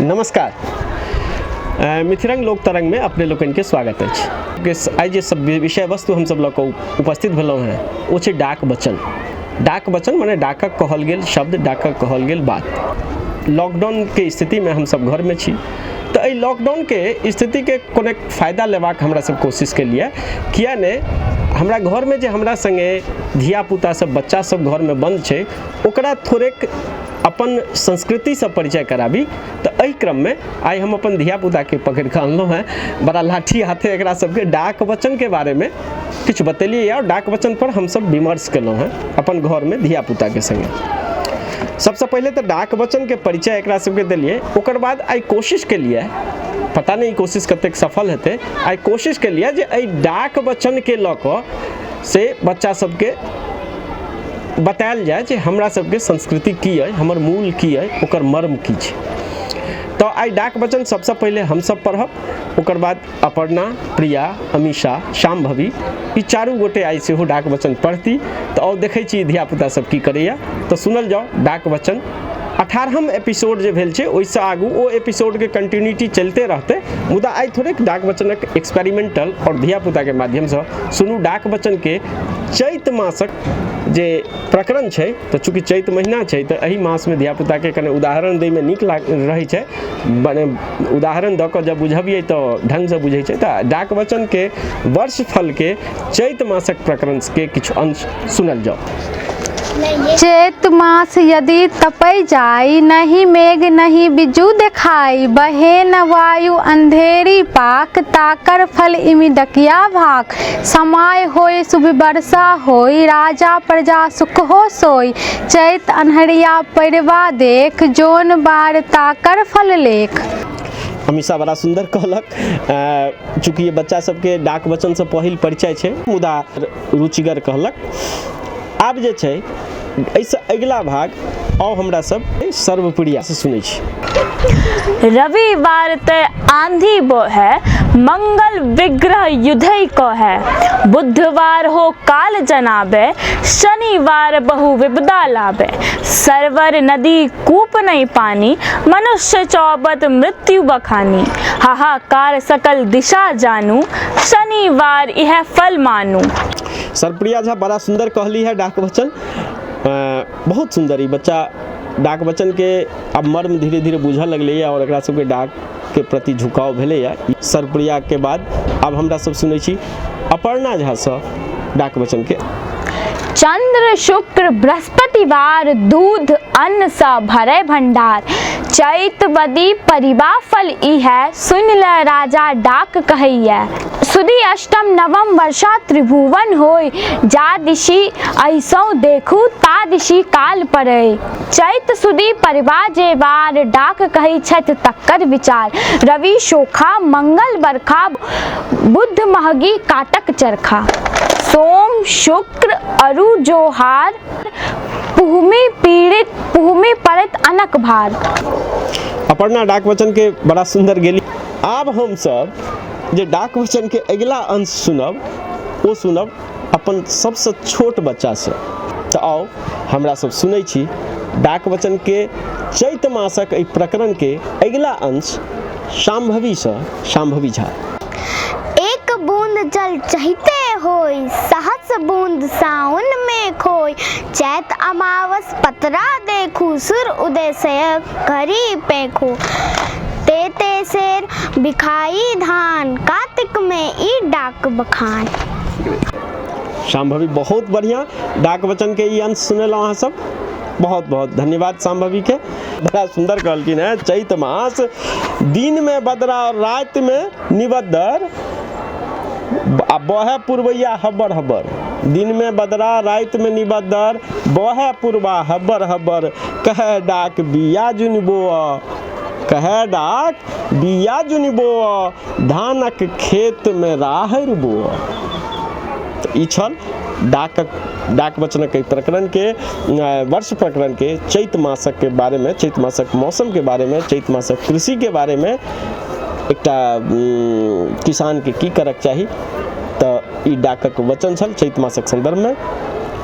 नमस्कार, मिथिरंग लोक तरंग में अपने लोकनि के स्वागत अछि। आइ जे सब विषय वस्तु हमसब लऽ कऽ उपस्थित भेलहुँ हेँ ओ छै डाक वचन। डाक वचन माने डाकक कहल गेल शब्द, डाकक कहल गेल बात। लॉकडाउनके स्थितिमे हमसब घरमे छी तऽ एहि लॉकडाउनके स्थितिके कोनो फायदा लेबाक हमरा सब कोशिश केलियै, किया नहि हमरा घरमे जे हमरा सङ्गे धियापुता सब बच्चा सब घरमे बन्द छै ओकरा थोड़ेक अपन संस्कृतिसँ परिचय कराबी। तऽ एहि क्रममे आइ हम अपन धियापुताके पकड़िकऽ अनलहुँ हेँ, बड़ा लाठी हाथे एकरा सबके डाक वचनके बारेमे किछु बतेलियै आओर डाक वचनपर हमसब विमर्श केलहुँ हेँ अपन घरमे धियापुताके सङ्गे। सबसँ पहिले तऽ डाक वचनके परिचय एकरा सबके देलियै, ओकर बाद आइ कोशिश केलियै, पता नहि ई कोशिश कतेक सफल हेतै, आइ कोशिश केलियै जे एहि डाक वचनके लऽ कऽ से बच्चा सबके बतायल जाय जे हमरा सबके संस्कृति की अइ, हमर मूल की अइ, ओकर मर्म की छै। तऽ आइ डाक वचन सबसँ पहिले हमसब पढ़ब, ओकर बाद अपर्णा, प्रिया, अमीषा, शाम्भवी ई चारू गोटे आइ सेहो डाक वचन पढ़ती। तऽ आउ देखै छी धियापुता सब की करैया। तऽ सुनल जाउ डाक वचन। 18म एपिसोड जे भेल छै ओहिसँ आगू ओ एपिसोडके कंटिन्यूटी चलिते रहतै, मुदा आइ थोड़ेक डाक वचनक एक्सपेरिमेंटल आओर धियापुताके माध्यमसँ सुनू डाक वचनके चैत मासक जे प्रकरण छै। तऽ चूँकि चैत महीना छै तऽ एहि मासमे धियापुताके कने उदाहरण दैमे नीक रहै छै, मने उदाहरण दऽ कऽ जब बुझबियै तऽ ढङ्गसँ बुझै छै। तऽ डाक वचनके वर्षफलके चैत मासक प्रकरणके किछु अंश सुनल जाउ। चैत मास यदि तपै जाई, नहि मेघ नहि बिजू देखाई, बहे न वायु अंधेरी पाक, ताकर फल इमि डकिया भाक, समय होय शुभ वर्षा होई, राजा प्रजा सुख हो सोई, चैत अन्हरिया परिवा देख, जोन बार ताकर फल लेख। अमीषा बड़ा सुन्दर कहलक। चूँकि बच्चा सबके डाक वचनसँ पहिल परिचय छै, मुदा रुचिगर कहलक। आब जे छै एहिसँ अगिला भाग आउ हमरा सब सर्वप्रिया से सुनै छी। रविवार ते आंधी बहे, मंगल विग्रह युधै कहे, बुधवार हो काल जनाबे, शनिवार बहु विपदा लाबे, सरवर नदी कूप नहीं पानी, मनुष्य चौबत मृत्यु बखानी, हाहाकार सकल दिशा जानू, शनिवार यह फल मानू। सर्वप्रिया झा बड़ा सुंदर कहली है डाक वचन, बहुत सुंदर। ई बच्चा डाक वचन के अब मर्म धीरे धीरे बुझऽ लगलैए और एकरा सबके डाक के प्रति झुकाव भेलैए। सर्वप्रिया के बाद अब हमरा सब सुनै छी अपर्णा झा सँ डाक वचन के। चंद्र शुक्र बृहस्पतिवार, दूध अन्न सँ भरे भंडार, चैत बदी परिबा फल ई है, सुन ल राजा डाक कहैया, सुदी अष्टम नवम वर्षा त्रिभुवन होय, जा दिशि ऐसौ देखू ता दिशि काल पड़ै, चैत सुदी परिबा जे बार, डाक कहै छथि तक्कर विचार, रवि शोखा मंगल बरखा, बुध महगी काटक चरखा, सोम शुक्र अरु जोहार, पुहमी पीड़ित पुहमी पड़ैत अनक भार। अपर्णा डाक वचन के बड़ा सुंदर गेली। आब हम सब जे डाक वचन के अगिला अंश सुनब ओ सुनब अपन सबसँ छोट बच्चा से। तऽ आउ हमरा सब सुनै छी डाक वचन के चैत मासक एहि प्रकरण के अगिला अंश शाम्भवी सँ, शाम्भवी झा। एक बूंद जल चहिते होई, सहस बूंद साउन में खोई, चैत अमावस पतरा देखू, सुर उदय से घरी पेखू, ते ते शेर बिखाई धान, कार्तिक में ई डाक बखान। शाम्भवी बहुत बढ़िया डाक वचन के ई अंश सुनेलहुँ अहाँ सब, बहुत बहुत धन्यवाद शाम्भवी के। बड़ा सुंदर कहलखिन हैं, चैत मास दिन में बदरा और रात में निबद्दर, आ बहे पुरवैया हब्बर हब्बर, दिन में बदरा रात में निबद्दर, बहे पुरवा हब्बर हब्बर, कहे डाक बिया जुनि बोअ, कहे डाक बिया जुनि बोअ, धानक खेत में राहरि बोअ। तऽ ई छल डाक वचनक एहि प्रकरण के, वर्ष प्रकरण के चैत मासक के बारे में, चैत मासक मौसम के बारे में, चैत मासक कृषि के बारे में, एकटा किसान के की करक चाही, तऽ ई डाकक वचन छल चैत मासक संदर्भ में।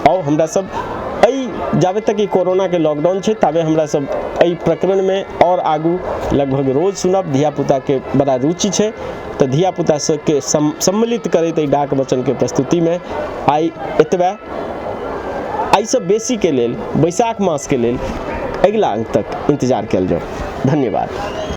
आउ हमरा सब एहि जाबे तक ई कोरोनाके लॉकडाउन छै ताबे हमरा सब एहि प्रकरणमे आओर आगू लगभग रोज सुनब। धियापुताके बड़ा रुचि छै तऽ धियापुता सबके सम्मिलित करैत एहि डाक वचनके प्रस्तुतिमे आइ एतबे। एहिसँ बेसीके लेल बैसाख मासके लेल अगिला अंक तक इंतजार कयल जाउ। धन्यवाद।